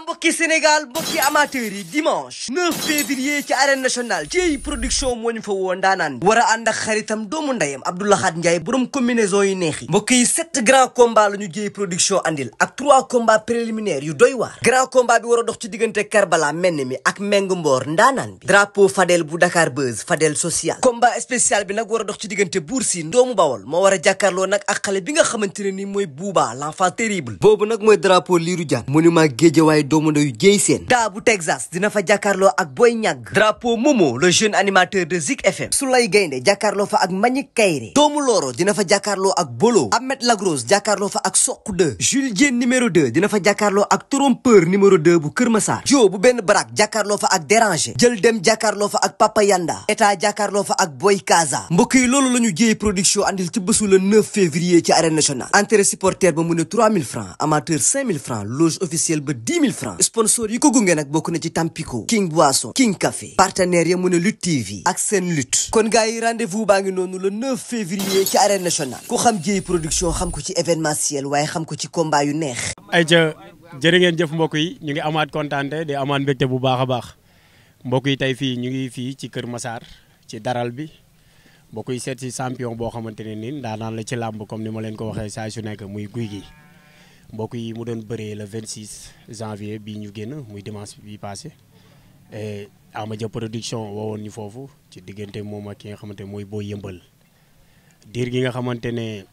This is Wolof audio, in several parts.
mbokki Sénégal mbokki amateurs yi dimanche 9 février ci arène nationale ci production moo ñu fa woo ndaanaan war a ànd ak xaritam doomu ndeyam Abdou Lahad Ndiaye borom combinaison yu neex yi mbokk yi 7 grands combats la ñu jëy production andil ak 3 combats préliminaires yu doy waar grand combat bi war a dox ci diggante Karbala menn mi ak Meng Mboor ndaanaan bi drapeau Fadel bu Dakar Buzz Fadel social combat spécial bi nag war a dox ci diggante Bour Sine doomu Bawol moo war a jàkkaarloo nag ak xale bi nga xamante ne ni mooy Bouba l'enfant terrible boobu nag mooy drapeau Lirou Diane monument Guédiawaye doomu ndeyu Dieye Sène daa bu Texas dina fa jàkkaarloo ak Boy Niang drapeau Momo le jeune animateur de Zik FM Soulay Gaynde jàkkaarloo fa ak Mbagnick Kaïré doomu Loro dina fa jàkkaarloo ak Bolo Ahmed Lagros jàkkaarloo fa ak Sokh 2 Jules Diène numéro 2 dina fa jàkkaarloo ak Trompeur numéro 2 bu Kër Massar Jo bu benn barak jàkkaarloo fa ak Déranger jël dem jàkkaarloo fa ak Papa Yanda état jàkkaarloo fa ak Boy Kaza mbokk yi loolu la ñu jéey production andil ci bésu le 9 février ci arène nationale entrée supporter ba mu ne 3000 francs amateur 5000 francs loge officielle ba 10 000 francs sponsor yi ko gunge nag bokk na ci Tampico King Boisson King Café partenaire ya mu ne Lutte TV ak seen lutte kon gars yi rendez-vous baa ngi noonu le 9 février ci arène nationale ku xam jéey production xam ko ci événementiel waaye xam ko ci combat yu neex ay ca jërë ngeen jëf mbokk yi ñu ngi amaat kontaante di amaat mbégte bu baax a baax mbokk yi tey fii ñu ngi fii ci Kër Massar ci daral bi mbokk yi seet si champion boo xamante ne nii ndaanaan la ci làmb comme ni ma leen ko waxee saa su nekk muy Gouye Gui mbokk yi mu doon bëree le 26 janvier bii ñu génn muy dimanche bi passé Ama Dia production woowoon ñu foofu ci diggante moom ak ki nga xamante ne mooy Boy Yëmbal diir gi nga xamante ne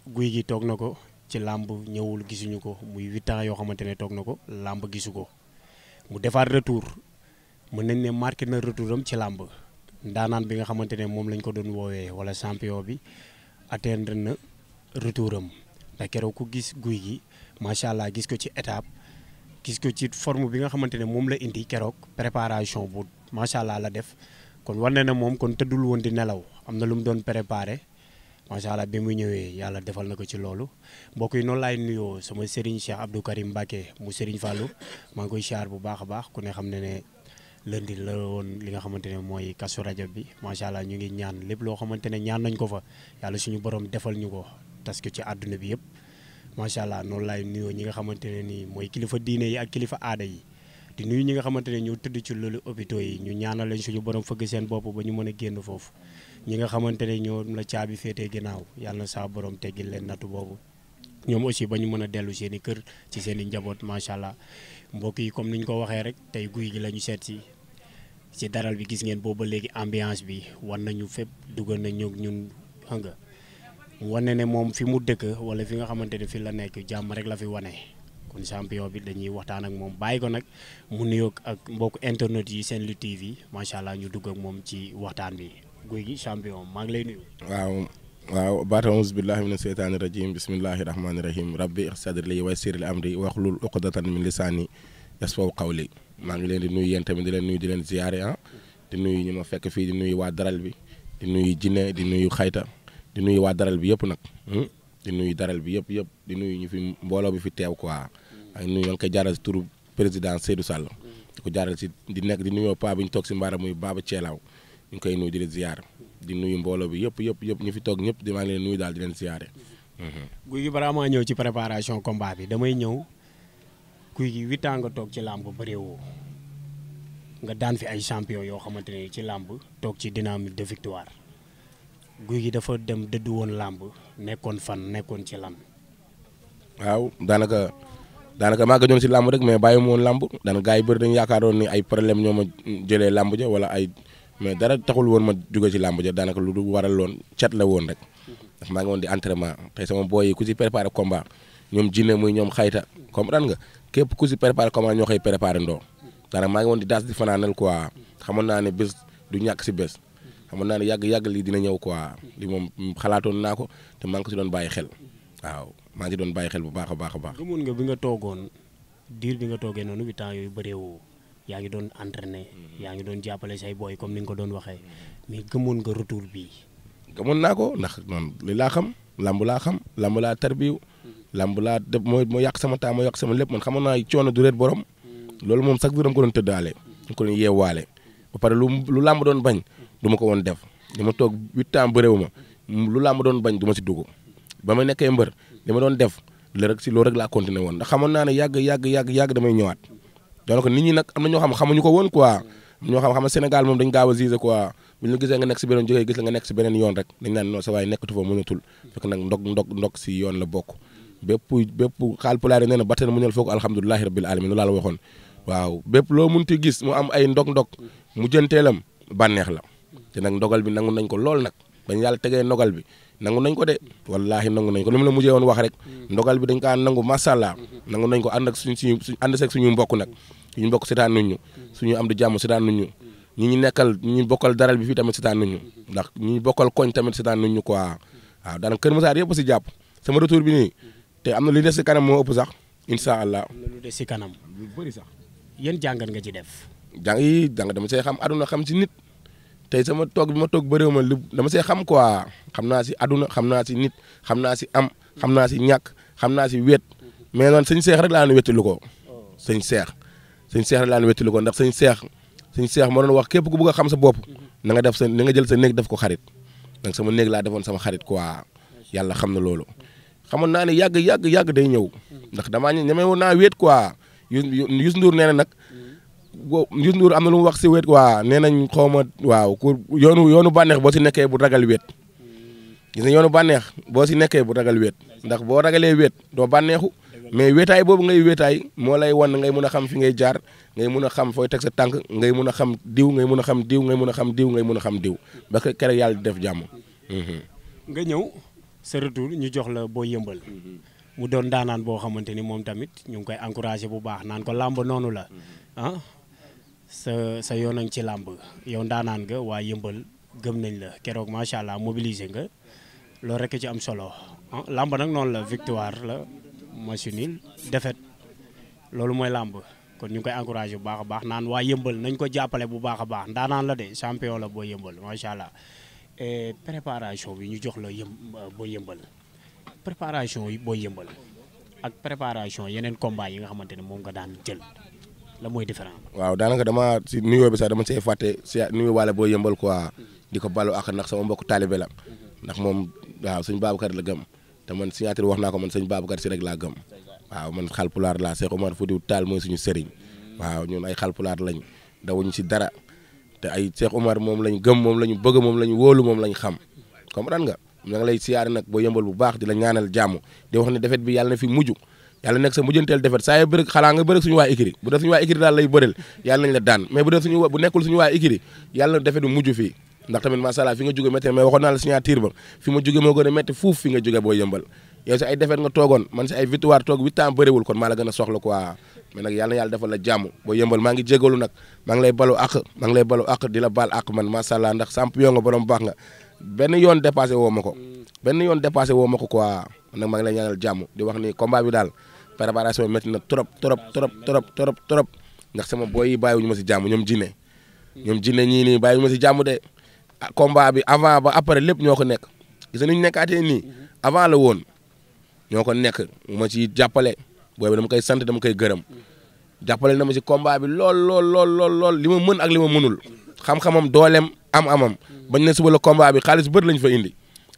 Gouye Gui toog na ko ci làmb ñëwul gisuñu ko muy 8 ans yoo xamante ne toog na ko làmb gisu ko mu defaat retour mën nañ ne marqué na retouram ci làmb ndaanaan bi nga xamante ne moom lañ ko doon woowee wala champion bi atteindre na retouram ndax keroog ku gis Gouye Gui macha allah gis ko ci étape gis ko ci forme bi nga xamante ne moom la indi keroog préparation bu macha allah la def kon war na ne moom kon tëddul woon di nelaw am na lu mu doon préparé macha allah bi mu ñëwee yàlla defal na ko ci loolu mbokk yi noonu laay nuyoo sama Serigne Cheikh Abdou Karim Mbacké mu Serigne Fallou maa ngi koy siyaar bu baax a baax ku ne xam ne lundi la woon li nga xamante ne mooy Kazu Rajab bi macha allah ñu ngi ñaan lépp loo xamante ne ñaan nañ ko fa yàlla suñu borom defal ñu ko tas ko ci àdduna bi yëpp macha allah noonu laay nuyoo ñi nga xamante ne nii mooy kilifa diine yi ak kilifa aada yi di nuyu ñi nga xamante ne ñoo tëdd ci loolu hôpitaux yi ñu ñaanal leen suñu borom fëgg seen bopp ba ñu mën a génn foofu ñi nga xamante ne ñoo la caabi féetee ginnaaw yàlla na saa borom teggil leen nattu boobu ñoom aussi ba ñu mën a dellu seen i kër ci seen i njaboot macha allah mbokk yi comme ni ñu ko waxee rek tey Gouye Gui la ñu seet si ci daral bi gis ngeen booba léegi ambiance bi war nañu fépp dugal na ñun xam nga wane ne moom fi mu dëkk wala fi nga xamante ne fi la nekk jàmm rek la fi wane kon champion bi dañuy waxtaan ak moom bàyyi ko nag mu nuyoog ak mbokk internet yi seen Lutte TV macha allah ñu dugg ak moom ci waxtaan bi Gouye Gui champion maa ngi lay nuyu. waaw baata auzu billahi mina seytaani rajim bismillahi rahmaani rahim rabbi sadri li waysir li amri waxlul uqdatan min lisaani yasfaw qawli maa ngi leen di nuyu yéen tamit di leen nuyu di leen ziyaare di nuyu ñu ma fekk fii di nuyu waa daral bi di nuyu Jinne di nuyu Xayta di nuyu waa daral bi yëpp nag di nuyu daral bi yëpp di nuyu ñu fi mbooloo bi fi teew quoi ak nuyu nga koy jaaral si turu président Seydou Sall di ko jaaral si di nuyoo pa bi ñu toog si mbaara muy Baba Thielaw ñu ngi koy nuyu di leen ziyaar di nuyu mbooloo bi yëpp ñu fi toog ñëpp di maa ngi leen nuyu daal di leen ziyaare. Gouye Gui balaa maa ñëw ci préparation combat bi damay ñëw Gouye Gui 8 ans nga toog ci làmb bëree woo nga daan fi ay champion yoo xamante ne ci làmb toog ci dynamique de victoire Gouye Gui dafa dem dëddu woon làmb nekkoon nekkoon ci lan. waaw daanaka maa ngi ñëw si làmb rek mais bàyyi ma woon làmb daanaka gars yi bëri dañu yaakaaroon ni ay problème ñoo ma jëlee làmb ja wala ay mais dara taxul woon ma jóge ci làmb ja daanaka lu waral loon cat la woon rek ndax maa ngi woon di entraînement tey sama boy yi ku si préparé combat ñoom Jinne muy ñoom Xayta comprendre nga képp ku si préparé combat ñoo koy préparé ndoo daanaka maa ngi woon di daas di fanaanal quoi xamoon naa ne bés du ñàkk si bés xamoon naa ne yàgg lii dina ñëw quoi li moom xalaatoon naa ko te maa ngi ko si doon bàyyi xel waaw maa ngi doon bàyyi xel bu baax a baax a baax. gëmoon nga bi nga toogoon diir bi nga toogee noonu 8 ans yooyu bëree woo yaa ngi doon entraîné yaa ngi doon jàppale say boy comme ni nga ko doon waxee mais gëmoon nga retour bii. gëmoon naa ko ndax noonu li laa xam lamb laa tarbiw lamb laa def moo yàq sama temps moo yàq sama lépp man xamoon naa coono du reet borom loolu moom chaque jour dama ko doon tëddaale ñu ko doon yeewaale ba pare lu lamb doon bañ du ma ko woon def li ma toog 8 ans bëréewu ma lu lamb doon bañ du ma si dugg ba ma nekkee mbër li ma doon def loolu rek laa continué woon ndax xamoon naa ne yàgg damay ñëwaat donc nit ñi nag am na ñoo xam xamuñu ko woon quoi ñoo xam Sénégal moom dañ gaaw a gisé quoi bu ñu gisee nga nekk si beneen jógee gis la nga nekk si beneen yoon rek dañ naan non sa waaye nekkatu fa mënatul fekk nag ndog si yoon la bokk bépp Haalpulaar yi nee na batten mu ñël foog alhamdulilahi rabbil alamin lu laa la waxoon waaw bépp loo munti gis mu am ay ndog mu jënteelam bànneex la te nag ndogal bi nangu nañ ko lool nag bañ yàlla tegee ndogal bi nangu nañ ko de wallahi nangu nañ ko li mu la mujjee woon wax rek ndogal bi dañ kaa nangu masàllaa nangu nañ ko ànd ak ànd seeg suñu mbokk nag suñu mbokk seetaan nuñ ñu suñu am di jàmm seetaan nuñ ñu ñi nekkal ñi bokkal daral bi fii tamit seetaan nuñ ñu ndax ñi bokkal koñ tamit seetaan nuñ ñu quoi waaw daanaka Kër Massar yëpp si jàpp sama retour bi nii te am na li des si kanam moo ëpp sax incha allah. am na lu des si kanam. lu bëri sax. yéen jàngat nga ci def. jàng dama see xam aduna xam si nit tey sama toog bi ma toog bëriwuma li dama see xam quoi xam naa si aduna xam naa si nit xam naa si am xam naa si ñàkk xam naa si wéet mais noonu sëñ seex rek laa leen wéttalu ko sëñ seex rek laa leen wéttalu ko ndax sëñ seex moo doon wax képp ku bëgg a xam sa bopp na nga def sa na nga jël sa néeg def ko xarit donc sama néeg laa defoon sama xarit quoi yàlla xam na loolu xamoon naa ne yàgg day ñëw ndax damaa ñeme woon naa wéet quoi Youssou Ndour nee na nag Youssou Ndour am na lu mu wax si wéet quoi nee nañ xaw ma waaw ku yoonu bànneex boo si nekkee bu ragal wéet gis nga yoonu bànneex boo si nekkee bu ragal wéet ndax boo ragalee wéet doo bànneexu mais wéetaay boobu ngay wéetaay moo lay wan ngay mun a xam fi ngay jaar ngay mun a xam fooy teg sa tànk ngay mun a xam diw ngay mun a xam diw ngay mun a xam diw ngay mun a xam diw ba keroog yàlla def jàmm. nga ñëw sa retour ñu jox la Boy Yeumbeul mu doon daanaan boo xamante ni moom tamit ñu ngi koy encouragé bu baax naan ko làmb noonu la ah sa yoon a ngi ci làmb yow ndaanaan nga waa Yeumbeul gëm nañ la keroog macha allah mobilisé nga loolu rek ci am solo ah làmb nag noonu la victoire la match nul défaite loolu mooy làmb kon ñu ngi koy encouragé bu baax a baax naan waa Yeumbeul nañ ko jàppale bu baax a baax ndaanaan la de champion la Boy Yeumbeul macha allah préparation bi ñu jox la Boy Yeumbeul préparation yi Boy Yeumbeul ak préparation yeneen combat yi nga xamante ne moom nga daan jël la mooy différent. waaw daanaka dama si nuyoo bi sax dama see fàtte si nuyu waale Boy Yeumbeul quoi di ko balu ak ndax sama mbokk taalibe la ndax moom waaw sëñ Babacar la gëm te man signature wax naa ko man sëñ Babacar si rek laa gëm waaw man Haalpulaar laa Cheikh Omar Foutiyou Tall mooy suñu sëriñ waaw ñun ay Haalpulaar lañ dawuñu si dara te ay Cheikh Omar moom lañ gëm moom lañu bëgg moom lañu wóolu moom lañ xam comprendre nga. ña nga lay siyaare nag Boy Yeumbeul bu baax di la ñaanal jàmm di wax ne defet bi yàlla na fi mujj yàlla nekk sa mujjanteel defet saa yoo bëri xalaa nga bëri suñu waa ikiri bu dee suñu waa ikiri daal lay bëreel yàlla nañ la daan mais bu nekkul suñu waa ikiri yàlla na defet bi mujj fii ndax tamit macha allah fi nga jóge métti mais waxoon naa la signature ba fi ma jóge moo gën a métti fuuf fi nga jóge Boy Yeumbeul yow si ay defet nga toogoon man si ay victoire toog 8 ans bëriwul kon maa la gën a soxla quoi mais nag yàlla na yàlla defal la jàmm Boy Yeumbeul maa ngi jégalu nag maa ngi lay balu ak di la baal ak man macha allah ndax champion nga borom baax nga benn yoon dépassé woo ma ko quoi nag maa ngi lay ñaanal jàmm di wax ni combat bi daal préparation métti na trop ndax sama boy yi bàyyiwuñu ma si jàmm ñoom jinne ñii nii bàyyiwuñu ma si jàmm de combat bi avant ba après lépp ñoo ko nekk gis nga ni ñu nekkaatee nii avant la woon ñoo ko nekk ma ci jàppale booy bi dama koy sant dama koy gërëm jàppale na ma si combat bi lool li ma mën ak li ma mënul xam-xamam dooleem am-amam bañ ne suba la combat bi xaalis bëri lañ fa indi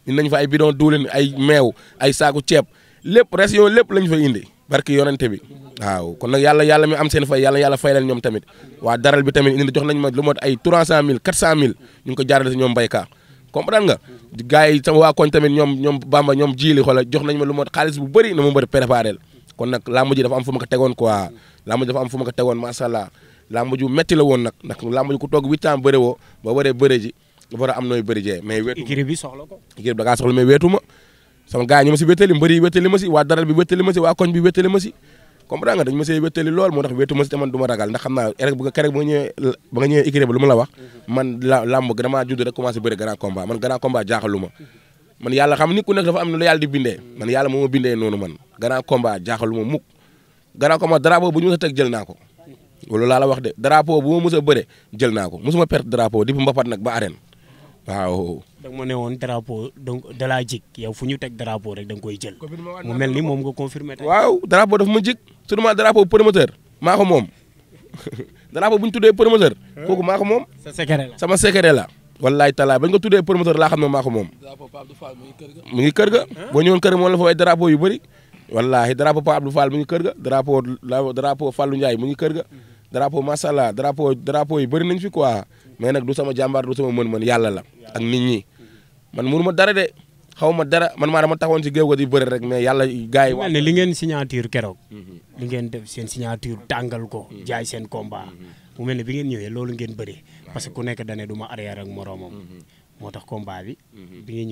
nañ fa ay bidon duulin ay meew ay saaku ceeb lépp ration lépp lañ fa indi barki yonente bi waaw kon nag yàlla mi am seen fay yàlla fay leen ñoom tamit waa daral bi tamit indi jox nañ ma lu mot ay 300 000 400 000 ñu ngi ko jaarale si ñoom mbayka comprendre nga gars yi sama waa koñ tamit ñoom Bamba ñoom jiili xoola jox nañ ma lu mot xaalis bu bëri na ma mbër préparé kon nag lamb ji dafa am fu ma ko tegoon quoi lamb ji dafa am fu ma ko tegoon macha allah lamb ju metti la woon nag ndax lamb ji ku toog 8 ans bëre woo ba waree bëre ji dafa war a am nooy bëri jee mais wetu écurie bi soxla ko écurie bi da ngaa soxla mais weetu ma sama gars yi ñu ma si wéttali mbëri yi wéttali ma si waa daral bi wéttali ma si waa koñ bi wéttali ma si comprendre nga dañu ma see wéttali lool moo tax wéetu ma si te man du ma ragal ndax xam naa kerek ba nga ñëwee écurie ba lu ma la wax man lamb damaa judd rek commencé bëri grand combat man grand combat jaaxalu ma man yàlla xam nit ku nekk dafa am ne la yàlla di bindee man yàlla moo ma bindee noonu man grand combat jaaxalu ma mukk grand combat drapeau bu ñu mës a teg jël naa ko loolu laa la wax de drapeau bu ma mës a bëre jël naa ko mosuma perte drapeau depuis mbapat nag ba arène waaw. da nga ma ne woon drapeau donc da laa jig yow fu ñu teg drapeau rek da nga koy jël mu mel ni moom nga confirmé tey. waaw drapeau dafa ma jig surtout drapeau promoteur maa ko moom drapeau bu ñu tuddee promoteur kooku maa ko moom. sa secret la sama secret la. wallaay talaay bañ ko tuddee promoteur laa xam ne maa ko moom. mu ngi kër ga. boo ñëwoon kër ga moom la fa way drapeau yu bëri. wallaahi drapeau Pape Abdou Fall mu ngi kër ga drapeau Fallou Ndiaye mu ngi kër ga. drapeau macha allah drapeau yi bëri nañ fi quoi mais nag du sama jàmbaar du sama mën-mën yàlla la ak nit ñi man mënu ma dara de xaw ma dara man maa dama taxawoon si géew ga di bëri rek mais yàlla gars yi. mel ne li ngeen signature keroog. li ngeen def seen signature tàngal ko jaay seen combat mu mel ne bi ngeen ñëwee loolu ngeen bëri parce que ku nekk dane du ma arrière ak moroomam moo tax combat bi bi nga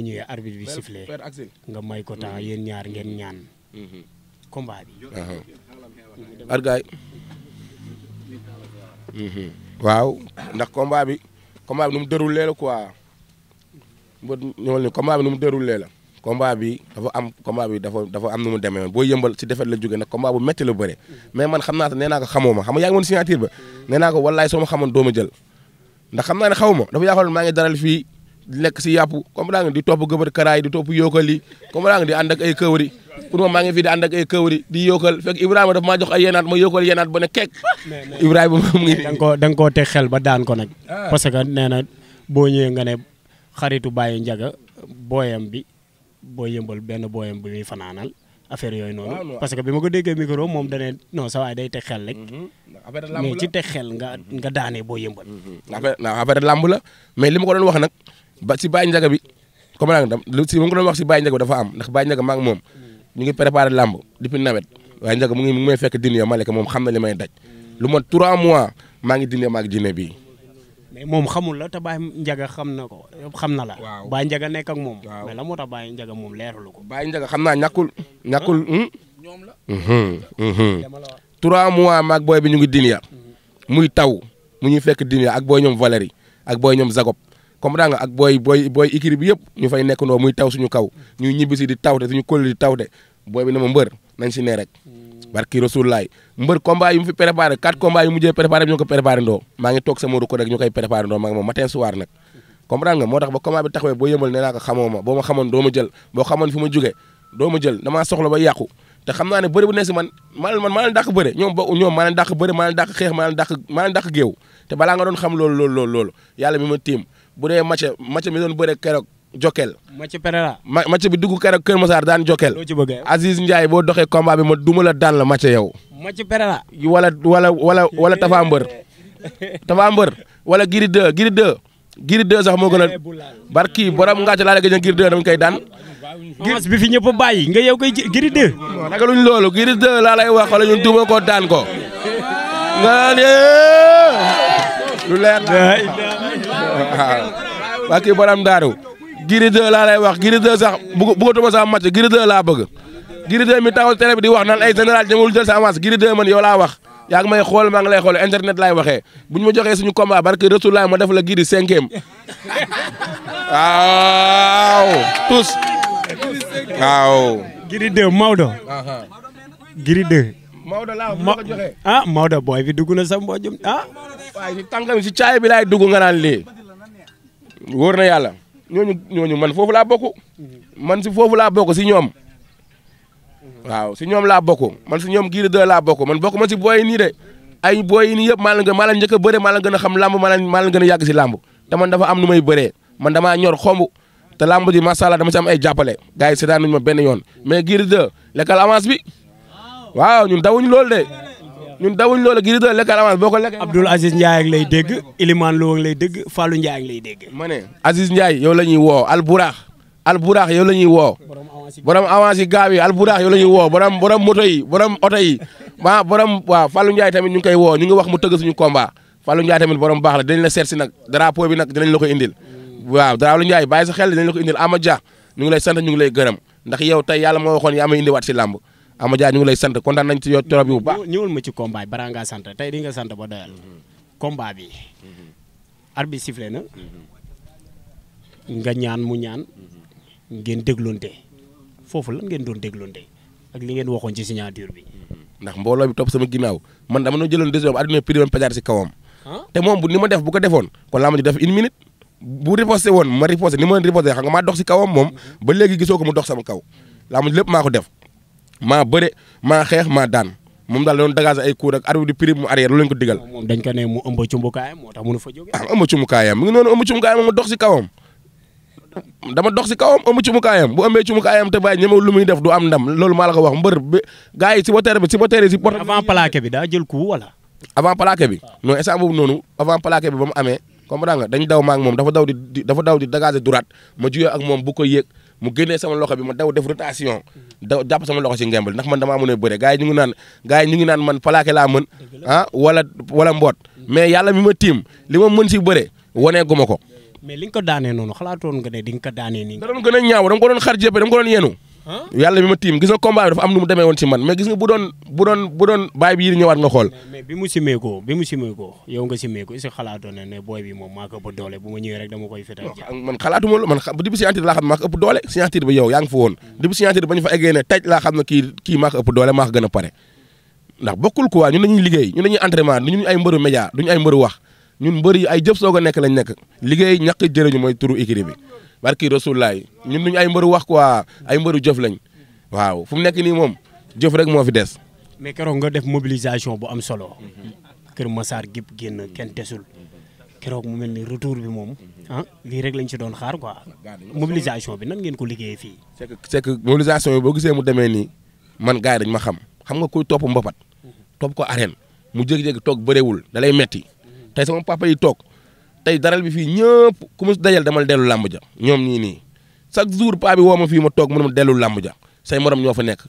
ñëwee arbitre bi sifflé nga may ko temps yéen ñaar ngeen ñaan combat bi. argaay waaw ndax combat bi nu mu déroulé la quoi ba ñëwal ni combat bi nu mu déroulé la combat bi dafa am nu mu demee woon boo yëmbal si defet la jógee nag combat bu métti la bëre mais man xam naa te nee naa ko xamoo ma xam nga yaa ngi woon signature ba nee naa ko wallaay soo ma xamoon doo ma jël ndax xam naa ne xaw ma dafa yaakaar maa ngi daral fii di lekk si yàpp comme daa nga di topp gëbër karaay di topp yookal yi comme daa nga di ànd ak ay këwri pour moi maa ngi fii di ànd ak ay këwri di yookal fekk Ibrahima daf maa jox ay yenaat ma yookal yenaat ba ne kekk Ibrahima mu ngi da nga koo teg xel ba daan ko nag parce que nee na boo ñëwee nga ne xaritu Baye Ndiaga booyam bi boo yëmbal benn booyam bi muy fanaanal affaire yooyu noonu parce que bi ma ko déggee micro moom dane non sa waay day teg xel rek mais ci teg xel nga daanee boo yëmbal affaire lamb la mais li ma ko doon wax nag ba si Baye Ndiaga bi comme nag si ma ko doon wax si Baye Ndiaga bi dafa am ndax Baye Ndiaga maa ngi moom ñu ngi préparé lamb depuis nawet Baye Ndiaga mu ngi may fekk dine ma lekk moom xam na li may daj lu ma 3 mois maa ngi dine maa ngi jinne bii mais moom xamul la te Baye Ndiaga xam na ko xam na la. waaw Baye Ndiaga nekk ak moom. mais la moo tax Baye Ndiaga moom leeralu ko. Baye Ndiaga xam naa ñàkkul. ñoom la. 3 mois maag booy bi ñu ngi Dinia. muy taw mu ñuy fekk Dinia ak booy ñoom Valérie ak booy ñoom Zagob comme daa nga ak booy ikiri bi yëpp ñu fay nekk ndoo muy taw suñu kaw ñuy ñibbisi di tawte suñu kóol di tawte booy bi na ma mbër nañ si ne rek. barki Rasulaay mbër combat yu mu fi préparé 4 combats yu mujjee préparé bi ñu ko préparé ndoo maa ngi toog sama ruko rek ñu koy préparé ndoo maa ngi moom matin soir nag comprendre nga moo tax ba combat bi taxawee boo yëmbal nee naa ko xamoo ma boo ma xamoon doo ma jël boo xamoon fi ma jógee doo ma jël damaa soxla ba yàqu te xam naa ne bëri bu ne si man maa leen dàq bëre ñoom maa leen dàq bëre maa leen dàq xeex maa leen dàq géew te balaa nga doon xam loolu yàlla mi ma tiim bu dee match mi doon bëre keroog Jokkel. match Pereira. match bi dugg keroog Kër Massar daan Jokkel. loo ci bëgg Aziz Ndiaye boo doxee combat bi ma duma la daan la match yow. match Pereira. wala Tafa Mbër. Tafa Mbër wala Giri 2 Giri 2 sax moo gën a barki borom ngàcc laa la gëj a Giri 2 dama koy daan. avance bi fi ñëpp a bàyyi nga yow koy Giri 2. non ragaluñ loolu Giri 2 laa lay wax wala ñun duma ko daan ko. nga ne lu leer la waaw barki borom daaru Giri 2 laa lay wax Giri 2 sax bëggatuma sax match Giri 2 laa bëgg Giri 2 mi taxaw télé bi di wax naan ay général demul jël sa avance Giri 2 man yow laa wax yaa ngi may xool maa ngi lay xool internet laay waxee bu ñu ma joxee suñu combat barke Rasulullah ma def la Giri 5e waaw tous waaw. Giri 2 Maodo. Giri 2. Maodo laa ma ko joxee. ah Maodo booy bi dugg na sa mbojum ah. waaye si tànkam si caay bi laay dugg nga naan lii wóor na yàlla. ñooñu man foofu laa bokk man si foofu laa bokk si ñoom waaw si ñoom laa bokk man si ñoom Giri 2 laa bokk man bokk man si booy yi nii de ay booy yi nii yëpp maa la njëkk a bëre maa la gën a xam làmb maa la gën a yàgg si làmb te man dafa am nu may bëree man damaa ñor xomb te làmb ji macha allah dama si am ay jàppale gars yi seetaan nañu ma benn yoon mais Giri 2 lekkal avance bi waaw ñun dawuñ loolu de ñun dawuñ loolu Giri 2 lekkal avance boo ko lekkee. Abdoul Aziz Ndiaye ak lay dégg Ilimane Lo ak lay dégg Fallou Ndiaye ak lay dégg. ma ne Aziz Ndiaye yow la ñuy woo Alburax yow la ñuy woo borom avance yi gaaw yi Alburax yow la ñuy woo borom moto yi borom oto yi borom waaw Fallou Ndiaye tamit ñu ngi koy woo ñu ngi wax mu tëgg suñu combat Fallou Ndiaye tamit borom baax la dinañ la seet si nag drapeau bi nag dinañ la ko indil waaw Fallou Ndiaye bàyyi sa xel dinañ la ko indil Amadia ñu ngi lay sant ñu ngi lay gërëm ndax yow tey yàlla moo waxoon yaa may indiwaat si làmb Amadia ñu ngi lay sant kontaan nañ ci yow trop bi bu baax. ñëwal ma ci combat bi balaa ngaa sant tey di nga sant ba doyal combat bi arbitre sifflé na nga ñaan mu ñaan ngeen dégloonte foofu lan ngeen doon dégloonte ak li ngeen waxoon ci signature bi. ndax mbooloo bi topp sama ginnaaw man dama doon jëloon décision adduna prix pédar si kawam. te moom bu ni ma def bu ko defoon kon laa ma di def 1 minute bu riposté woon ma riposté ni ma riposté xam nga maa dox si kawam moom ba léegi gisoo ko mu dox sama kaw laa ma lépp maa ko def. maa bëre maa xeex maa daan moom daal doon dagaase ay coups ak arbitre di prix mu arrière loolu lañ ko digal. moom dañ ko ne mu ëmb cumbukaayam moo tax mënu fa jóge. ëmb cumbukaayam mu ngi noonu ëmb cumbukaayam mu dox si kawam dama dox si kawam ëmb cumukaayam bu ëmbee cumukaayam te bàyyi ñemewul lu muy def du am ndam loolu maa la ko wax mbër bi gars yi si supporter yi si porte avant plaqué bi daa jël coup wala. avant plaqué bi non instant boobu noonu avant plaqué bi ba mu amee comprendre nga dañ daw ma ak moom dafa daw di dégager droite ma juyee ak moom bu ko yéeg mu génnee sama loxo bi ma daw def rotation daw jàpp sama loxo si ngembal ndax man damaa mën a bëre gars yi ñu ngi naan man plaqué laa mën wala mboot mais yàlla mi ma tiim li ma mën si bëre wanee gu ma ko. mais li nga ko daanee noonu xalaatoon nga ne di nga ko daanee nii. da doon gën a ñaaw dama ko doon xar jéppe dama ko doon yenu yàlla mi ma tiim gis nga combat bi dafa am nu mu demee woon ci man mais gis nga bu doon baay bi yi ñëwaat nga xool. mais bi mu simeekoo yow nga simeekoo est-ce que xalaatoon ne booy bi moom maa ko ëpp doole bu ma ñëwee rek dama koy fetal man xalaatuma loolu man depuis signature laa xam ne maa ko ëpp doole signature bi yow yaa ngi fa woon depuis signature ba ñu fa eggee ne taj laa xam ne kii maa ko ëpp doole maa ko gën a pare ndax bokkul quoi ñun dañuy liggéey ñun dañuy entraînement duñu ay mbëru média duñu ay mbëru wax ñun mbër yi ay jëf soog a nekk lañ nekk liggéey ñàkk jërëñu mooy turu écurie bi barki Rasulullaay ñun duñu ay mbëru wax quoi ay mbëru jëf lañ waaw fu mu nekk nii moom jëf rek moo fi des. mais keroog nga def mobilisation bu am solo Kër Massar gépp génn kenn tesul keroog mu mel ni retour bi moom lii rek lañ ci doon xaar quoi mobilisation bi nan ngeen ko liggéeyee fii. c'est que mobilisation bi boo gisee mu demee nii man gars yi dañ ma xam nga kuy topp mbapat topp ko arène mu jékki-jékki toog bëreewul da lay metti tey sama papa yi toog tey daral bi fii ñëpp ku mu dajal damal dellu làmb ja ñoom ñii nii chaque jour paa bi woo ma fii ma toog mënuma dellu làmb ja say morom ñoo fa nekk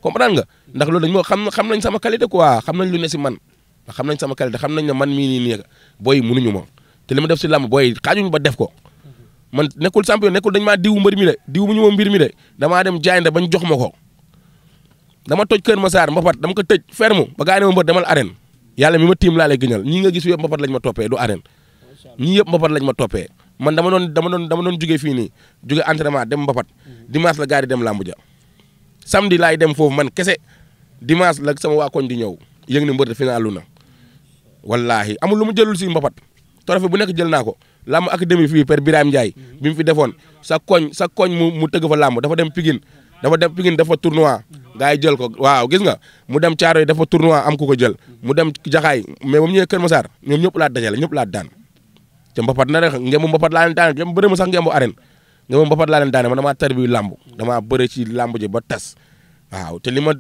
comprendre nga ndax loolu dañ moo xam nañ sama qualité quoi xam nañ lu ne si man xam nañ sama qualité xam nañ ne man mii nii nii booy mënuñu ma te li ma def si làmb booy xaajuñu ba def ko man nekkul champion nekkul dañ maa diwu mbër mi de diwu mu ñu ma mbir mi de damaa dem jaayante bañ jox ma ko dama toj Kër Massar mbapat dama ko tëj ferme ba gaa yi ne ma mbër demal arène yàlla mi ma tiim laa lay gëñal ñii nga gis yëpp mbapat lañ ma toppee du arène ñii yëpp mbapat lañ ma toppee man dama doon jóge fii nii jóge entraînement dem mbapat dimanche la gaa yi dem làmb ja samedi laay dem foofu man kese dimanche la sama waa koñ di ñëw yëg ni mbër finalu na wallaahi amul lu mu jëlul si mbapat trophée bu nekk jël naa ko làmb académie fii Père Birame Ndiaye bi mu fi defoon sa koñ mu tëgg fa làmb dafa dem Pikine dafa tournoi gaa yi jël ko waaw gis nga mu dem Thiaroye dafa tournoi am ku ko jël mu dem Jaxaay mais ba mu ñëwee Kër Massar ñoom ñëpp laa dajale ñëpp laa daan te mbapat na rek ngembu mbapat laa leen daan jëm bëre ma sax ngembu arène ngembu mbapat laa leen daane man damaa tar bi làmb damaa bëre ci làmb ji ba tas waaw te li ma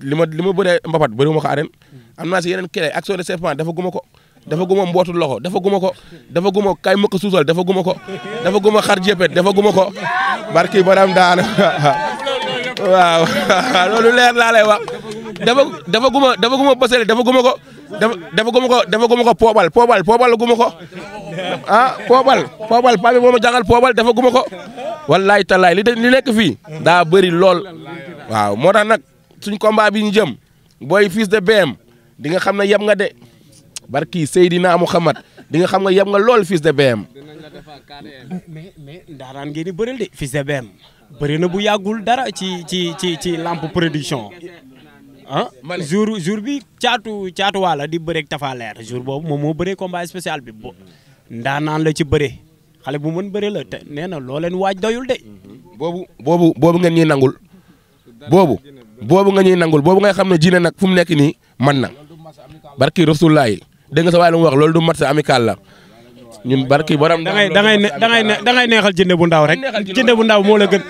bëree mbapat bëriwuma ko arène am naa si yeneen clé action de serpent dafa guma ko dafa guma mbootu loxo dafa guma kay mëkk suusal dafa guma xar jépet dafa guma ko barki baram daan waaw loolu leer laa lay wax dafa guma bësale dafa guma ko poobal guma ko poobal paa bi moo ma jàngal poobal dafa guma ko wallaay talaay li nekk fii daa bëri lool waaw moo tax nag suñ combat bi ñu jëm booy fils de BM di nga xam ne yem nga de barki Seydina Muhammad di nga xam nga yem nga lool fils de BM. mais ndaanaan ngeen di bëril de fils de BM bëri na bu yàggul dara ci lampe production jour bi caatu waala di bëreeg Tafa Leer jour boobu moom moo bëree combat spécial bi ndaanaan la ci bëree xale bu mën bëree la te nee na loo leen waaj doyul de. boobu ngeen ñuy nangul boobu nga ñuy nangul boobu ngay xam ne jine nag fu mu nekk nii man na barki Rasulullah dégg nga sa waay lu mu wax loolu du match amical la ñun barki borom. da ngay neexal jinde bu ndaw rek jinde bu ndaw moo la gën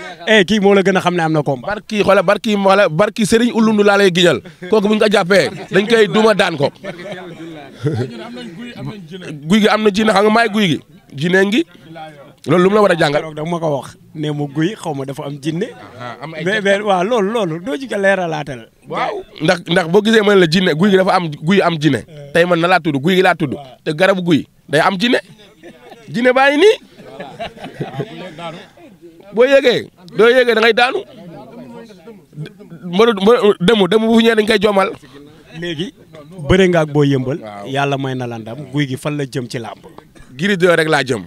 kii moo la gën a xam ne am na combat. barki Serigne Ulundu laa lay giñal kooku bu ñu ko jàppee dañ koy duma daan ko. guy gi am na jine xam nga maay guy gi jine ngi loolu lu mu la war a jàngal. da ma ko wax ne mu guy xaw ma dafa am jinne mais waaw loolu doo ci ko leeralaatal. waaw ndax boo gisee ma ne la jinne guy gi dafa am guy am jinne tey man na laa tudd guy gi laa tudd te garabu guy day am jinne baa ngi nii boo yéegee doo yéegee da ngay daanu demu bu fi ñëwee dañ koy jomal. léegi bëre nga ak boo yëmbal. yàlla may na la ndam guy gi fan la jëm ci làmb. Gris 2 rek laa jëm.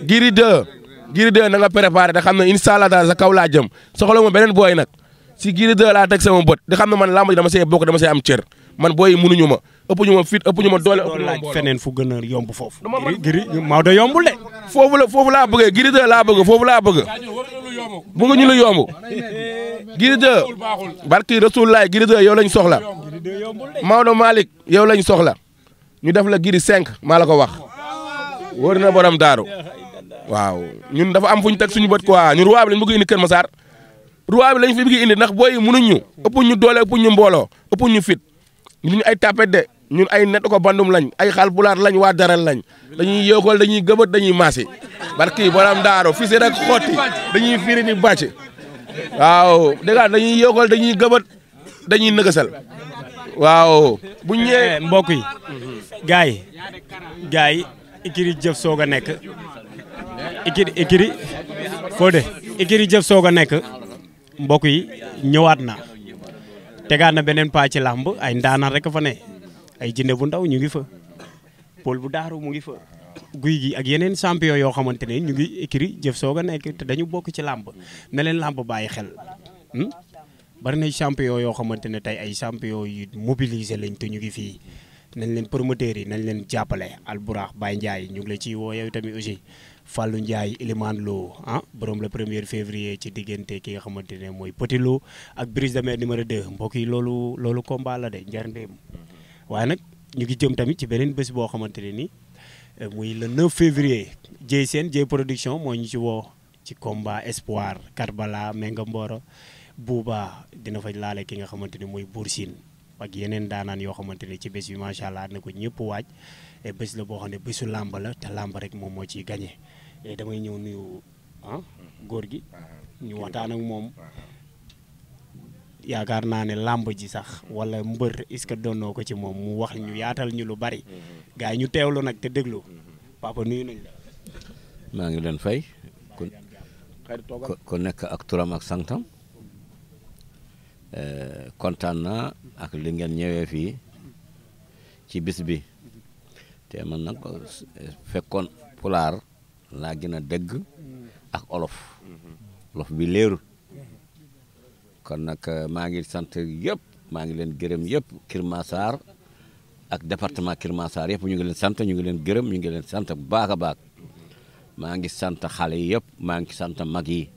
Gris 2 na nga préparé te xam ne incha allah daal sa kaw laa jëm soxla ma beneen booy nag si Gris 2 laa teg sama bët di xam ne man làmb ji dama see bokk dama see am cër man booy yi mënuñu ma ëpp ñu ma fit ëpp ñu ma doole. ëpp ñu ma boole feneen fu gën a yomb foofu. Gris Maodo yombul de. foofu laa bëggee Gris 2 laa bëgg foofu laa bëgg. bëgg ñu lu yomb. Gris 2 barki Rasulullah Gris 2 yow lañ soxla Maodo Malick yow lañ soxla ñu def la Gris 5 maa la ko wax. wóor na borom daaru waaw ñun dafa am fu ñu teg suñu bët quoi ñun roi bi lañ bëgg indi Kër Massar roi bi lañ fi bëgg indi ndax booy yi mënuñ ñu ëpp ñu doole ëpp ñu mbooloo ëpp ñu fit ñun ay tapet de ñun ay net ko bandum lañ ay xaal pulaar lañ waa daral lañ dañuy yéekool dañuy gëbët dañuy maasi barki borom daaro fii si rek xotti dañuy firi ni bàcc waaw dégg dañuy yéekool dañuy gëbët dañuy nëgësal waaw bu ñëwee mbokk yi gars yi ikiri jëf soog a nekk ikiri Fodé ikiri jëf soog a nekk mbokk yi ñëwaat na tegaat na beneen paa ci làmb ay ndaanaan rek fa ne ay jinde bu ndaw ñu ngi fa Paul bu daaru mu ngi fa guy gi ak yeneen champion yoo xamante ne ñu ngi ikiri jëf soog a nekk te dañu bokk ci làmb na leen làmb bàyyi xel bari na champion yoo xamante ne tey ay champion yu mobilisé lañ te ñu ngi fii nañ leen promoteurs yi nañ leen jàppale Alburax Baye Ndiaye ñu ngi la ciy woo yow tamit aussi Fallou Ndiaye Elimane Lo borom le 1er février ci diggante ki nga xamante ne mooy Petit Lo ak Brise de Mer numéro 2 mbokk yi loolu combat la de njarndeem waaye nag ñu ngi jëm tamit ci beneen bés boo xamante ne ni muy le 9 février Dieye production moo ñu ci woo ci combat espoir Karbala Menga Mboro Bouba dina fa laale ki nga xamante ne mooy Bour Sine ak yeneen daanaan yoo xamante ne ci bés bi macha allah na ko ñëpp waaj bés la boo xam ne bésu làmb la te làmb rek moom moo ciy gagné damay ñëw nuyu góor gi ñu waxtaan ak moom yaakaar naa ne làmb ji sax wala mbër est-ce que doonoo ko ci moom mu wax ñu yaatal ñu lu bari gars yi ñu teewlu nag te déglu papa nuyu nañ la. maa ngi leen fay ku nekk ak turam ak santam kontaan naa ak li ngeen ñëwee fii ci bis bi te man nag fekkoon pulaar laa gën a dégg ak olof bi leerul kon nag maa ngi sant yëpp maa ngi leen gërëm yëpp Kër Massar ak département Kër Massar yëpp ñu ngi leen sant ñu ngi leen gërëm ñu ngi leen sant bu baax a baax maa ngi sant xale yi yëpp maa ngi sant mag yi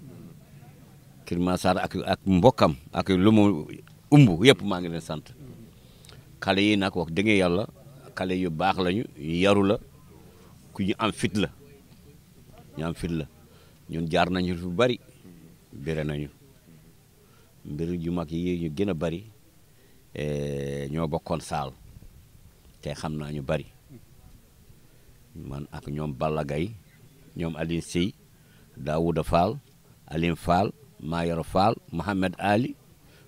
Kër Massar ak mbokkam ak lu mu umb yëpp maa ngi leen sant xale yi nag wax dëgg yàlla xale yu baax lañu yaru la ku ñu am fit la ñun jaar nañu lu bari bire nañu mbir yu mag yi ñu gën a bari ñoo bokkoon saal te xam naa ñu bari man ak ñoom Balla Gaye ñoom Aline Sey Daouda Fall Aline Fall Mayoro Fall Mohamed Ali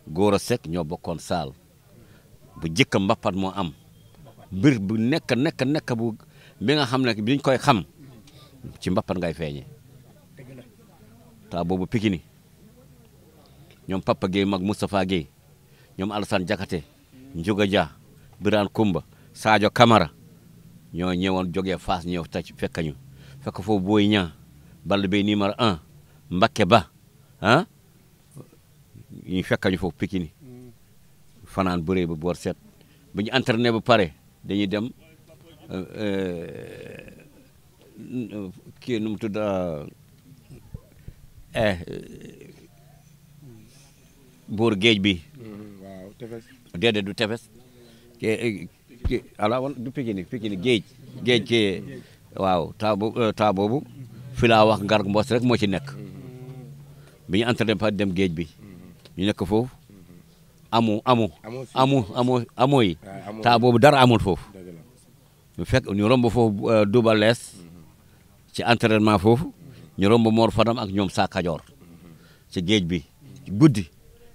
Gora Seck ñoo bokkoon saal bu jëkk mbappat moo am mbir bu nekk bu bi nga xam ne biñ koy xam ci mbappat ngay feeñe ta boobu Pikini ñoom Papa Gueye mag Moustapha Gueye ñoom Alassane Diakhaté Ndiouga Dia Birane Koumba Sadio Camara ñoo ñëwoon jógee Fass ñëw tey fekk foofu Boy Niang Balla Beye numéro 1 Mbacké Ba ñu fekk ñu foofu Pikini fanaan bëree ba boor set bu ñu entraîné ba pare dañuy dem kii nu mu tudd buur géej bi déedéet du tefes ala wala du Pikini géej kii waaw taa boobu fi laa wax Ngar Mbos rek moo ci nekk bi ñu entraîné ba dem géej bi ñu nekk foofu amu yi taa boobu dara amul foofu ñu fekk ñu romb foofu Double Less ci entraînement foofu ñu romb Mor Fadam ak ñoom Sa Kajoor ci géej bi guddi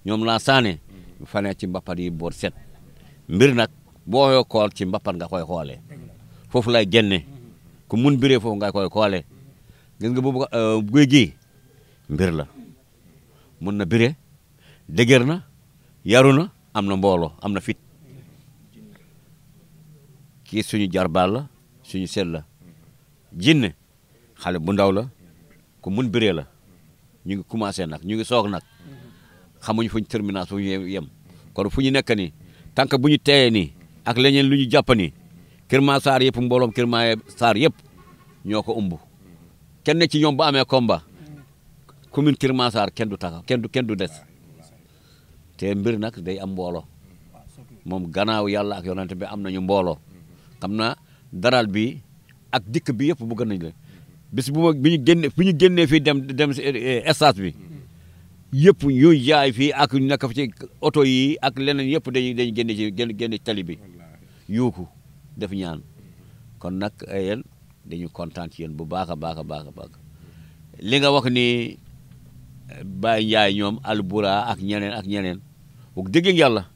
ñoom laa saane ñu fanee ci mbappat yi boor set mbir nag boo yoo kool ci mbappat nga koy xoolee foofu lay génne ku mun biree foofu nga koy xoolee gis nga boobu guy gi mbir la mun na bire dëgër na yaru na am na mbooloo am na fit kii suñu jarbaal la suñu sel la jinne xale bu ndaw la ku mun bëree la ñu ngi commencé nag ñu ngi soog nag xamuñu fuñ termination fu ñu yem kon fu ñu nekk nii tant que bu ñu teeyee nii ak leneen lu ñu jàpp nii Kër Massar yëpp mbooloom Kër Massar yëpp ñoo ko umb kenn ci ñoom bu amee combat commune Kër Massar kenn du taxaw kenn du des te mbir nag day am mbooloo moom gannaaw yàlla ak yonent bi am nañu mbooloo xam naa daral bi ak dikk bi yëpp bëgg nañ la bis bu ñu génnee fii dem stage bi yëpp ñuy jaay fii ak nekk ci oto yi ak leneen yëpp dañuy génne ci tali bi yuuku def ñaan kon nag yéen dañu kontaan ci yéen bu baax a baax a baax a baax li nga wax ni Baye Ndiaye ñoom Albura ak ñeneen wax dëgg yàlla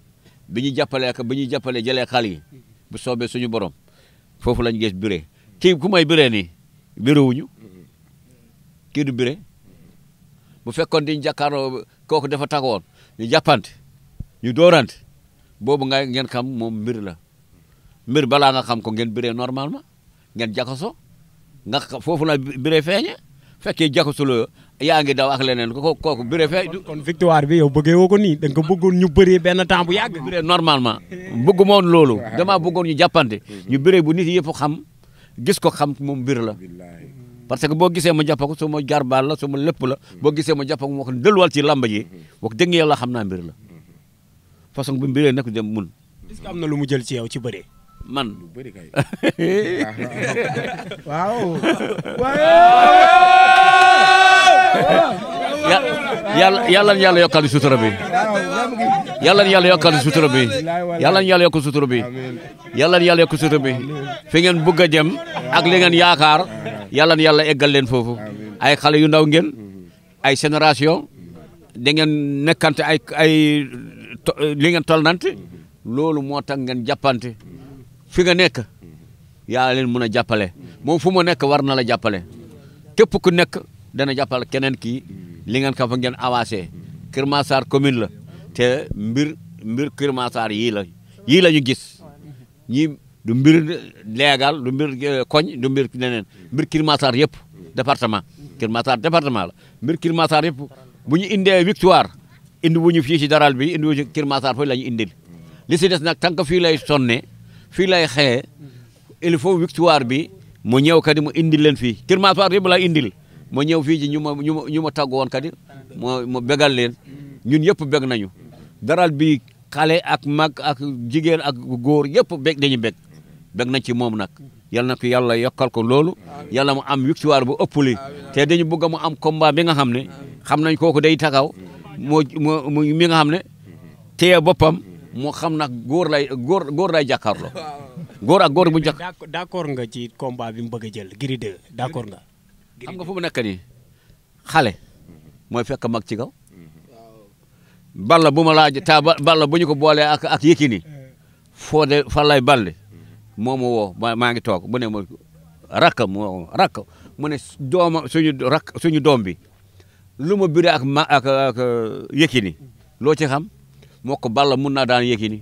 bi ñu jàppalee jëlee xal yi bu soobee suñu borom foofu lañu gis biré kii ku may biré nii biré wuñu kii du biré bu fekkoon diñu jàkkaarloo kooku dafa tagoon ñu jàppante ñu doorante boobu ngeen xam moom mbir la mbir balaa nga xam ko ngeen biré normalement ngeen jakaso nga foofu la biré feeñe fekkee jakasuloo yaa ngi daw ak leneen kooku biré feeñ kon victoire bi yow bëggee woo ko nii da nga ko bëggoon ñu bëree benn temps bu yàgg biré normalement bëggu moon loolu damaa bëggoon ñu jàppante ñu biré bu nit yëpp xam gis ko xam moom mbir la parce que boo gisee ma jàpp ko su ma jarbaal la su ma lépp la boo gisee ma jàpp ko moo ko delluwal ci lamba ji wax dëgg yàlla xam naa mbir la façon bu mbiree nag dem mun. est-ce que am na lu mu jël ci yow ci bëree. man. waaw. yàlla yokkal sutura bi. yàlla yokkal sutura bi. yàlla yokkal sutura bi. yàlla yokk sutura bi. fi ngeen bëgg a dem ak li ngeen yaakaar yàlla eggal leen foofu. ay xale yu ndaw ngeen. ay génération da ngeen nekkante ay li ngeen tolnante loolu moo tax ngeen jàppante fi nga nekk yaa leen mën a jàppale moom fu mu nekk war na la jàppale képp ku nekk dana jàppale keneen kii li ngeen ka fa ngeen avancé Kër Massar commune la te mbir Kër Massar yii la ñu gis ñii du mbir légal du mbir koñ du mbir neneen mbir Kër Massar yëpp département Kër Massar département la mbir Kër Massar yëpp bu ñu indee victoire indi wu ñu fii ci daral bi indi wu ñu Kër Massar foofu la ñu indil li si des nag tant que fii lay sonne fii lay xëyee il faut victoire bi mu ñëw kadi mu indil leen fii Kër Massar yëpp lay indil mu ñëw fii ci ñu ma tàggu woon kadi mu bégal leen ñun yëpp bég nañu daral bi xale ak mag ak jigéen ak góor yëpp bég dañu bég nañ ci moom nag yal na ko yàlla yokkal ko loolu yàlla mu am victoire bu ëpp li te dañu bëgg mu am combat bi nga xam ne xam nañ kooku day taxaw mi nga xam ne téye boppam moo xam nag góor lay jàkkaarloo góor ak góor bu njëkk. d'accord nga ci combat bi mu bëgg a jël Gris 2 d'accord nga. xam nga fu mu nekk nii xale mooy fekk mag ci kaw balla bu ma laaj ta balla bu ñu ko boolee ak Yékini foo de fan lay balli moo ma woo maa ngi toog bu ne ma rakk mu ne suñu doom bi lu ma biree ak Yékini loo ci xam moo ko balla mun naa daan Yékini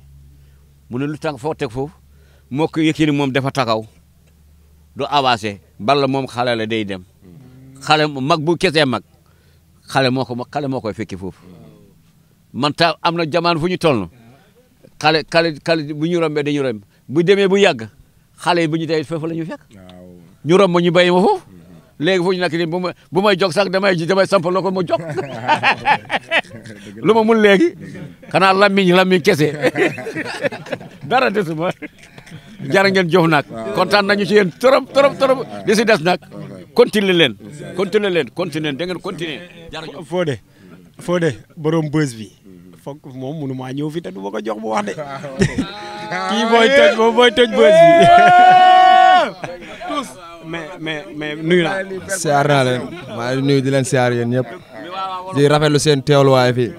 mu ne lu tax foo teg foofu moo ko Yékini moom dafa taxaw du avancé balla moom xale la day dem xale mag bu kesee mag xale moo koy fekki foofu man ta am na jamono fu ñu toll xale bu ñu rombee dañu romb bu demee bu yàgg xale yi bu ñu tey foofu la ñu fekk ñu romb ñu bàyyi ma foofu léegi fu ñu nekk nii bu may jog sax damay sampal ko mu jog lu ma mun léegi xanaa lamiñ kese dara desuma jara ngeen jox nag kontaan nañu ci yéen trop li si des nag continuer leen da ngeen continuer Fodé borom bës bi foog moom mënu maa ñëw fi te du ma ko jox bu wax de kii mooy toj bës bi mais nuyu naa. siyaar naa leen maa ngi nuyu di leen siyaar yéen ñëpp di rafetlu seen teewluwaay fii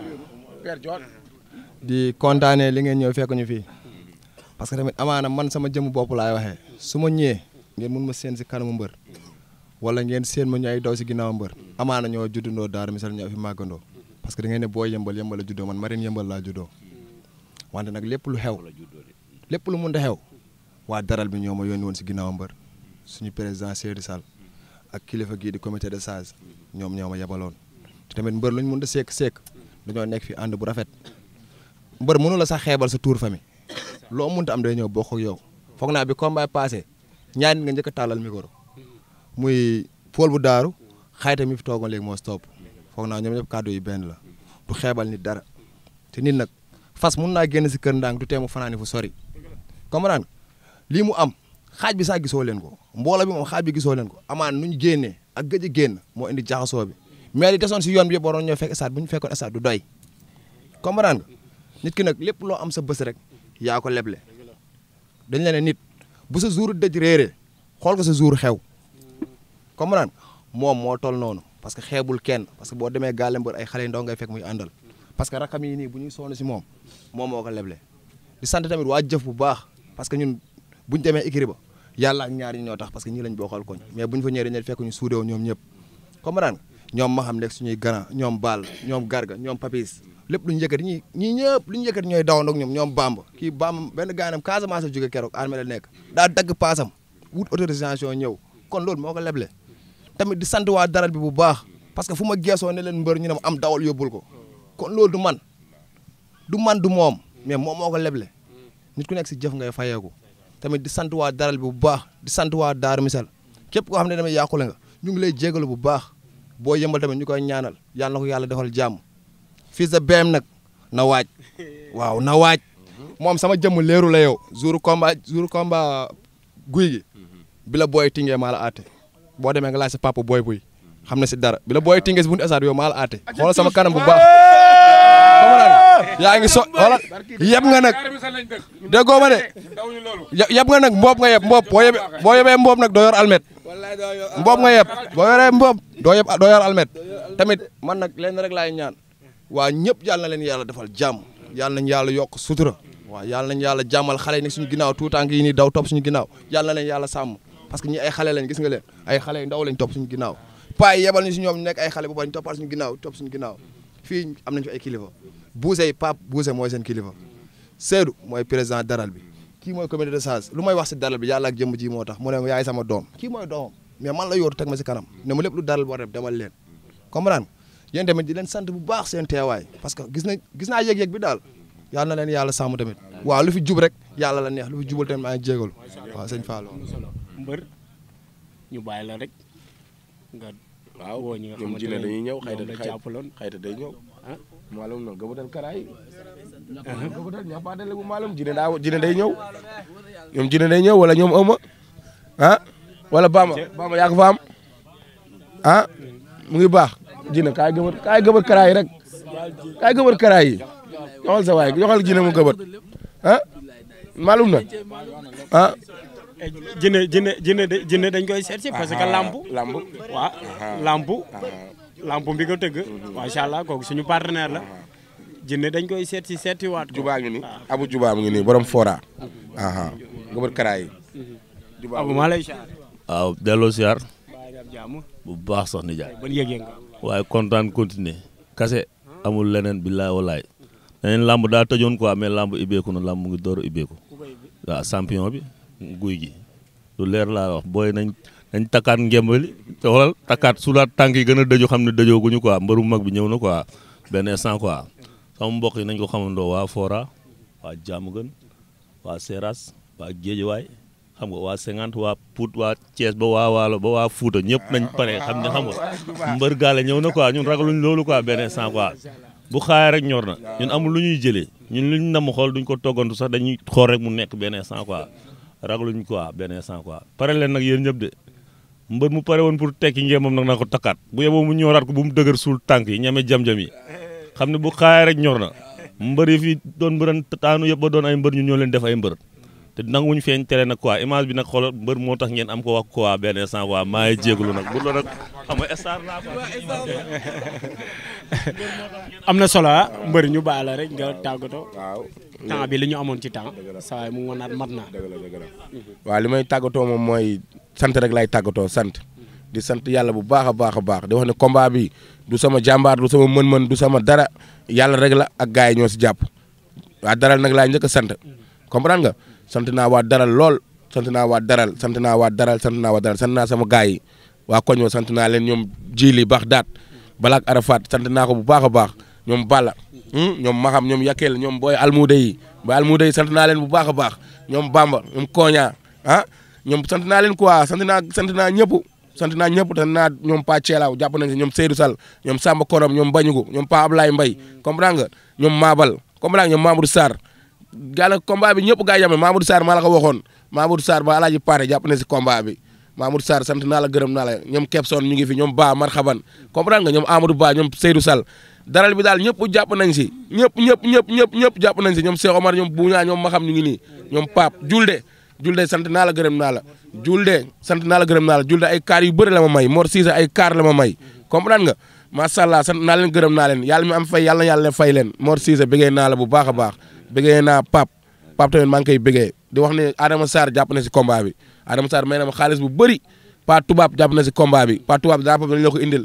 di kontaanee li ngeen ñëw fekk ñu fii parce que tamit amaana man sama jëmu bopp laay waxee su ma ñëwee ngeen mun ma seen si kanamu mbër wala ngeen seen ma ñu ay daw si ginnaaw mbër amaana ñoo juddundoo Daaru Misal ñoo fi màggandoo parce que da ngeen ne boo yëmbal la juddoo man Marine yëmbal laa juddoo wante nag lépp lu mun a xew waa daral bi ñoo ma yónni woon si ginnaaw mbër suñu président Seydou Sall ak kilifa gii di comité de sage ñoom ñoo ma yebaloon te tamit mbër luñ mun a seek dañoo nekk fi ànd bu rafet mbër mënu la sax xeebal sa tour famille loo munta am day ñëw bokk ak yow foog naa bi combat passé ñaar nit nga njëkk a tàllal micro muy Paul bu daaru xayta mi fi toogoon léegi moo stop foog naa ñoom ñëpp kàddu yi benn la du xeebal nit dara te nit nag fas mun naa génn si kër ndànk du teemu fanaani fu sori comprendre lii mu am xaaj bi sax gisoo leen ko mbooloo bi moom xaaj bi gisoo leen ko amaan nu ñu génnee ak gëj a génn moo indi jaxasoo bi mais li desoon si yoon bi yëpp waroon ñoo fekk stade bu ñu fekkoon stade du doy comprendre nga nit ki nag lépp loo am sa bës rek yaa ko leble dañ la ne nit bu sa jour dëj réeree xool ko sa jour xew comprendre moom moo toll noonu parce que xeebul kenn parce que boo demee gaale mbër ay xale yu ndaw ngay fekk muy àndal parce que rakam yi nii bu ñuy sonn si moom moo ko leble di sant tamit waa jëf bu baax parce que ñun buñ demee écurie ba yàlla ak ñaar ñi ñoo tax parce que ñii lañ bokkal koñ mais buñ fa ñëwee dañuy fekk ñu suudew ñoom ñëpp comprendre nga ñoom ma xam nekk suñuy grand ñoom Ball ñoom Garga ñoom Papis lépp lu ñu yëkkati ñii ñëpp lu ñu yëkkati ñooy dawandoog ñoom Bamba kii Bamba benn gaanam Casamance la jóge keroog armée la nekk daa dagg paasam wut autorisation ñëw kon loolu moo ko leble tamit di sant waa daral bi bu baax parce que fu ma geesoo ne leen mbër ñu ne ma am dawal yóbbul ko kon loolu du man du moom mais moom moo ko leble nit ku nekk si jëf ngay fayeeku tamit di sant waa daral bi bu baax di sant waa Daaru Misal képp koo xam ne damay yàqule nga ñu ngi lay jégalu bu baax boo yëmbal tamit ñu koy ñaanal yàlla na ko yàlla defal jàmm fils de BM nag na waaj waaw na waaj moom sama jëmm leeru la yow jour combat guy gi bi la booy tingee maa la aate boo demee nga laaj sa papa booy buy xam na si dara bi la booy tingee si buntu stade yow maa la aate xoolal sama kanam bu baax yaa ngi so xoolal yeb nga nag déggoo ma de yeb nga nag mboob nga yeb mboob boo yebee mboob nag doo yor almet mboob nga yeb boo yoree mboob doo yor almet tamit man nag leen rek laay ñaan waa ñëpp yàlla na leen yàlla defal jàmm yàlla nañ yàlla yokk sutura waaw yàlla nañ yàlla jàmmal xale yi nekk suñu ginnaaw tuutànk yi nii daw topp suñu ginnaaw yàlla na leen yàlla sàmm parce que ñi ay xale lañ gis nga leen ay xale yu ndaw lañ topp suñu ginnaaw paa yi yebal ñu si ñoom ñu nekk ay xale bu baax ñu toppal suñu ginnaaw topp suñu ginnaaw fii am nañ fi ay kilifa Buuse yi Pape Buuse mooy seen kilifa Seydou mooy président daral bi kii mooy comité de sage lu may wax si daral bi yàlla ak jëmm ji moo tax mu ne yaay sama doom kii mooy doomam mais man la yóotu teg ma si kanam ne ma lépp lu daral bi war def demal leen comprendre yéen tamit di leen sant bu baax seen teewaay parce que gis naa yëg-yëg bi daal yàlla na leen yàlla sàmm tamit waaw lu fi jub rek yàlla la neex lu fi jubal tamit maa ngi jégalu waaw sëñ Fallou mbër ñu bàyyi la rek nga waaw ñoom jine dañuy ñëw xayta day ñëw maalum no gabatal karaay gabatal ñapaatale bu maalum jine day ñëw ñoom jine day ñëw wala ñoom ëma wala bama yaa ko fa am mu ngi baax jine kaay gëbat karaay rek kaay gëbat karaay yi joxal sa waay joxal jine mu gëbat maalum na jine dañ koy seet si parce que lampu bi ko tëgg macha allah kooku suñu partenaire la jine dañ koy seeti waat ko jubaa ngi ni abu jubaa mu ngi nii borom fora gëbat karaay yi abu maa lay siyaar waaw delloo siyaar bu baax sax ni jaay ban yëg-yëg nga waaye kontaan continuer kase amul leneen billaay walaay neneen lamb daa tëjoon quoi mais lamb ibbeeku na lamb mu ngi door a ibbeeku waaw champion bi guy gi lu leer laa wax booy nañ takkaat ngembali te xoolal takkaat sulaat tànk yi gën a dëju xam ne dëjooguñu quoi mbëru mag bi ñëw na quoi benn instant quoi sama mbokk yi nañ ko xamandoo waa Fora waa Diamaguène waa Seras waa Guédiawaye xam nga waa 50 waa Pout waa Thiès ba waa Waalo ba waa Fouta ñëpp nañ pare xam ne xam nga mbër gaale ñëw na quoi ñun ragaluñ loolu quoi benn instant quoi bu xaayee rek ñor na ñun amul lu ñuy jëlee ñun luñ nam xool duñ ko toggantu sax dañuy xool rek mu nekk benn instant quoi ragaluñ quoi benn instant quoi pare leen nag yéen ñëpp de mbër mu pare woon pour tekki ngeen moom nag na ko takkaat bu yeboo mu ñoraat ko bu mu dëgër suul tànk yi ñame jam-jam yi xam ne bu xaayee rek ñor na mbër yi fi doon mbëran taanu yëpp ba doon ay mbër ñu ñoo leen def ay mbër te nanguwuñ feeñ télé nag quoi image bi nag xoolal mbër moo tax ngeen am ko wax quoi benn instant quoi maa ngi jégalu nag bu loolu nag xam nga star naa quoi am na solo mbër ñu bàyyi la rek nga tàggatoo waaw temps bi li ñu amoon ci temps saa yi mu ngonaat mat na waaw li may tàggatoo moom mooy sant rek lay tàggatoo sant di sant yàlla bu baax a baax a baax di wax ne combat bi du sama jàmbaar du sama mën-mën du sama dara yàlla rek la ak gars yi ñoo si jàpp waa daral nag laay njëkk a sant comprendre nga sant naa waa daral lool sant naa waa daral sant naa waa daral sant naa waa daral sant naa sama gars yi waa koñ wa sant naa leen ñoom jili baax daat balaak arafat sant naa ko bu baax a baax ñoom Balla ñoom Maxam ñoom Yakel ñoom booy almuuda yi sant naa leen bu baax a baax ñoom Bamba ñoom Koña ñoom sant naa leen quoi sant naa ñëpp sant naa ñoom Pa Thielaw jàpp nañ si ñoom Seydou Sall ñoom Samba Korom ñoom Bañugu ñoom Pa Ablaye Mbaye comprendre nga ñoom Mabal comprendre nga ñoom Mamadou Sarr gàll combat bi ñëpp gaa yame Mamadou Sarr maa la ko waxoon Mamadou Sarr ba alaaji Paate jàpp na si combat bi Mamadou Sarr sant naa la gërëm naa la ñoom Kepson ñu ngi fi ñoom Ba marxaban comprendre nga ñoom Amadou Ba ñoom Seydou Sall daral bi daal ñëpp jàpp nañ si ñëpp jàpp nañ si ñoom Cheikh Omar ñoom Buña ñoom Maxam ñu ngi nii ñoom Pape Julde sant naa la gërëm naa la Julde sant naa la gërëm naa la Julde ay kaar yu bëri la ma may Mor Cissé ay kaar la ma may comprendre nga macha allah sant naa leen gërëm naa leen yàlla mi am fay yàlla na yàlla fay leen Mor Cissé bëggee naa la bu baax a baax bëggee naa Pape tamit maa ngi koy bëggee di wax ne Adama Sarr jàpp na si combat bi Adama Sarr may na ma xaalis bu bëri Pa Tubaab jàpp na si combat bi Pa Tubaab drapeau bi dañu la ko indil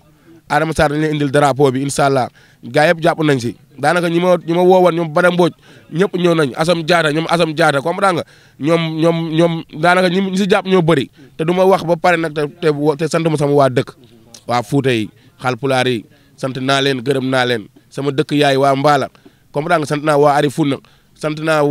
Adama Sarr dañu la indil drapeau bi incha allah gaa yëpp jàpp nañ si daanaka ñi ma woowoon ñoom Bada Mbodj ñëpp ñëw nañ Assam Diatta comprendre nga ñoom daanaka ñi si jàpp ñoo bëri te du ma wax ba pare nag te sant ma sama waa dëkk waa Fuuta yi Xalpulaar yi sant naa leen gërëm naa leen sama dëkk yaay waa Mbaala comprendre nga sant naa waa Ari Funna sant naa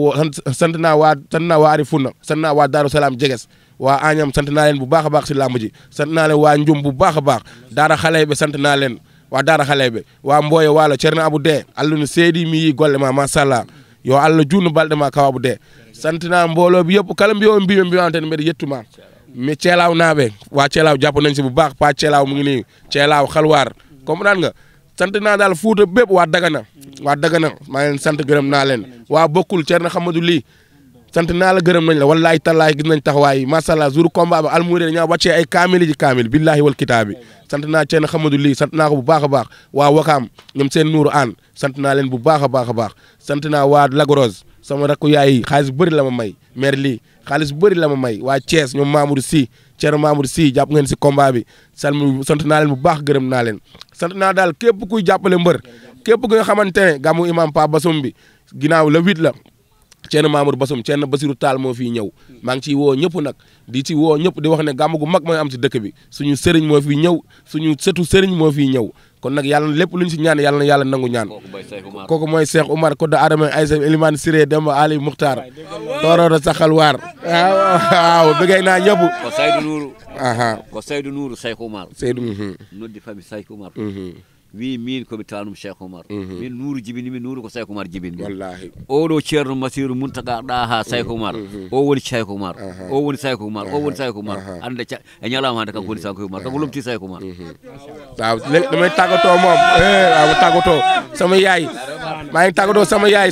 waa Ari Funna sant naa waa Daaru Salaam Jeges waa Añam sant naa leen bu baax a baax si làmb ji sant naa leen waa Njum bu baax a baax Daara xale be sant naa leen waa Daara xale be waa Mboye waalo Cerno Abu Dee allunu seedi mi yi golle ma mashallah yo Allah junnu balɗe ma kawabu de sant naa mbooloo bi yëpp kala mbiyo mbiyantene mbeɗa yettuma mi ceelaaw naaɓe waa ceelaaw jàpp nañ si bu baax pa ceelaaw mu ngi nii ceelaaw xalwaar comprendre nga sant naa daal Fuuta bépp waa Dagana maa ngi leen sant gërëm naa leen waa bokkul Cerno Xamadu lii sant naa la gërëm nañ la wallahi tallahi gis nañ taxawaay mashallah jour combat ba almuure dañaa wàccee ay kaamil billahi wal kitaabi sant naa Cerno Xamadu lii sant naa ko bu baax a baax waa Wakaam ñoom seen nuuru aan sant naa leen bu baax a baax a baax sant naa waa Lagros sama rakku yaay xaalis bu bëri la ma may maire lii xaalis bu bëri la ma may waa Thiès ñoom Mamoudou Sy Thierno Mamoudou Sy jàpp ngeen si combat bi sant naa leen bu baax gërëm naa leen sant naa daal képp kuy jàppale mbër képp ku nga xamante ne gàmmu imam Pa Basum bi ginnaaw le 8 la Thierno Mamoudou Basum Thierno Basirou Tall moo fiy ñëw maa ngi ciy woo ñëpp nag di ci woo ñëpp di wax ne gàmmu gu mag mooy am si dëkk bi suñu sëriñ moo fiy ñëw suñu sëtu sëriñ moo fiy ñëw kon nag yàlla lépp luñ si ñaan yàlla na yàlla nangu ñaan kooku mooy Cheikh Oumar Kodda Adama Aïssa Elimane Siré Demba Ali Mukhtar tooroora saxal waar waaw bëggee naa ñëpp ko Seydou Nourou ko Seydou Nourou Cheikh Oumar noddi fami Cheikh Oumar wi min komi tanum Cheikh Oumar min Nourou jibini min Nourou ko Cheikh Oumar jibini wallahi oɗo ceerno Masiru Muntaga ɗaha Cheikh Oumar o woni Cheikh Oumar o woni Cheikh Oumar o woni Cheikh Oumar ande e ñalama hande kanko woni Cheikh Oumar kanko lomti Cheikh Oumar waaw léegi damay tàggatoo moom waaw ma tàggatoo sama yaay maa ngi tàggatoo sama yaay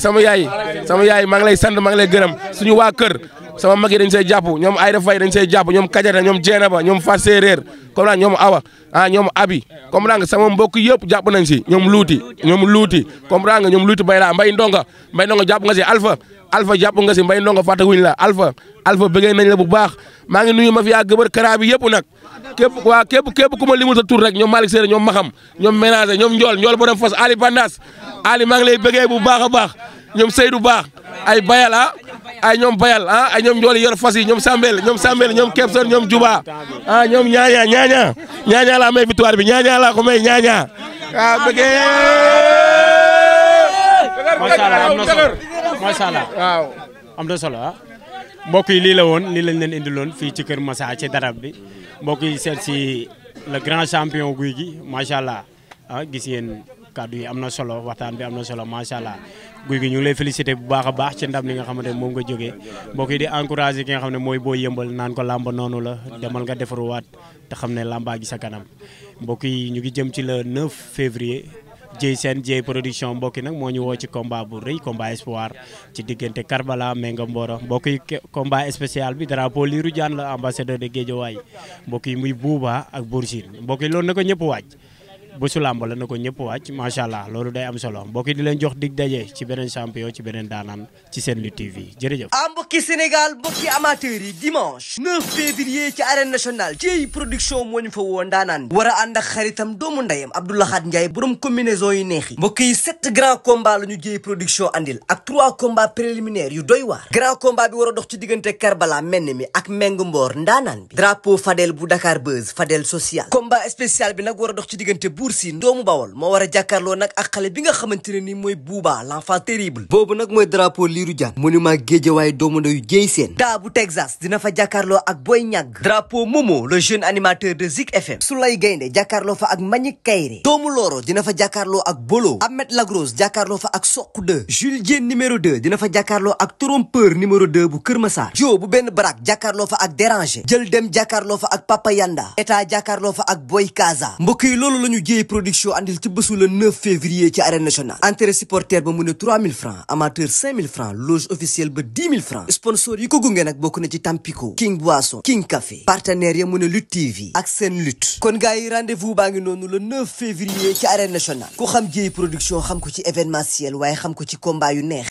maa ngi lay sant maa ngi lay gërëm suñu waa kër sama mag yi dañ say jàpp ñoom Ayda Faye dañ say jàpp ñoom Kajata ñoom Jeenaba ñoom Fat Séeréer comme naa ñoom Awa ñoom Abi comme naa nga sama mbokk yëpp jàpp nañ si ñoom luuti comme naa nga ñoom luuti mbay ndonga jàpp nga si Alpha jàpp nga si mbay ndonga fàttewuñ la Alpha bëggee nañ la bu baax maa ngi nuyu ma fi yaa gëbër kara bi yëpp nag képp ku ma limul sa tur rek ñoom Malick Séeréer ñoom Maxam ñoom Ménager ñoom Njool borom fas Ali Bandas Ali maa ngi lay bëggee bu baax a baax ñoom Seydou Ba ay Bayal ay ñoom Bayal ay ñoom Njool yor fas yi ñoom Sambel ñoom Kepson ñoom Juba ñoom ñaaña laa may victoire bi ñaaña laa ko may ñaaña bëggee macha allah waaw am na solo mbokk yi lii la woon lii lañ leen indiloon fii ci Kër Massar ci darab bi mbokk yi seet si le grand champion Gouye Gui macha allah gis ngeen kàddu yi am na solo waxtaan bi am na solo macha allah Gouye Gui ñu ngi lay félicité bu baax a baax ci ndam li nga xamante ne moom nga jógee mbokk yi di encouragé ki nga xam ne mooy boo yëmbal naan ko làmba noonu la demal nga defaruwaat te xam ne làmbaa gi sa kanam mbokk yi ñu ngi jëm ci le 9 février. Dieye production mbokk yi nag moo ñu woo ci combat bu rëy combat espoir ci diggante Karbala Menga Mboro mbokk yi combat spécial bi drapeau Lirou Diane la ambassadeur de Guédiawaye mbokk yi muy Bouba ak Boursine mbokk yi loolu na ko ñëpp waaj bésu làmb la na ko ñëpp waaj macha allah loolu day am solo mbokk yi di leen jox dig daje ci beneen champion ci beneen daanaan ci seen Lutte TV jërëjëf. mbokki Sénégal mbokki amateurs yi dimanche 9 février ci arène nationale Dieye production moo ñu fa woo ndaanaan war a ànd ak xaritam doomu ndeyam Abdoulaye Ndiaye borom combinaison yu neex yi mbokk yi 7 grands combats la ñu Dieye production andil ak 3 combats préliminaires yu doy waar grand combat bi war a dox ci diggante Karbala menn mi ak Meng Mbor ndaanaan bi drapeau Fadel bu Dakar Buzz Fadel social combat spécial bi nag war a dox ci diggante Bour Sine doomu Bawol moo war a jàkkaarloo nag ak xale bi nga xamante ne ni mooy Bouba l'enfant terrible boobu nag mooy drapeau Lirou Diane monument Guédiawaye doomu ndeyu Dieye Sène daa bu Texas dina fa jàkkaarloo ak Boy Niang drapeau Momo le jeune animateur de Zik FM Soulay Gaynde jàkkaarloo fa ak Mbagnick Kaïré doomu Loro dina fa jàkkaarloo ak Bolo Ahmed Lagros jàkkaarloo fa ak Sokh 2 Jules Diène numéro 2 dina fa jàkkaarloo ak Trompeur numéro 2 bu Kër Massar Jo bu benn barak jàkkaarloo fa ak Déranger jël dem jàkkaarloo fa ak Papa Yanda état jàkkaarloo fa ak Boy Kaza mbokk yi loolu la ñu Dieye production andil ci bésu le 9 février ci arène nationale entrée supporter ba mu ne 3000 francs amateur 5000 francs loge officielle ba 10 000 francs sponsor yi ko gunge nag bokk na ci Tampico King Boisson King Café partenaire ya mu ne Lutte TV ak seen lutte kon gars yi rendez-vous baa ngi noonu le 9 février ci arène nationale ku xam Dieye production xam ko ci événementiel waaye xam ko ci combat yu neex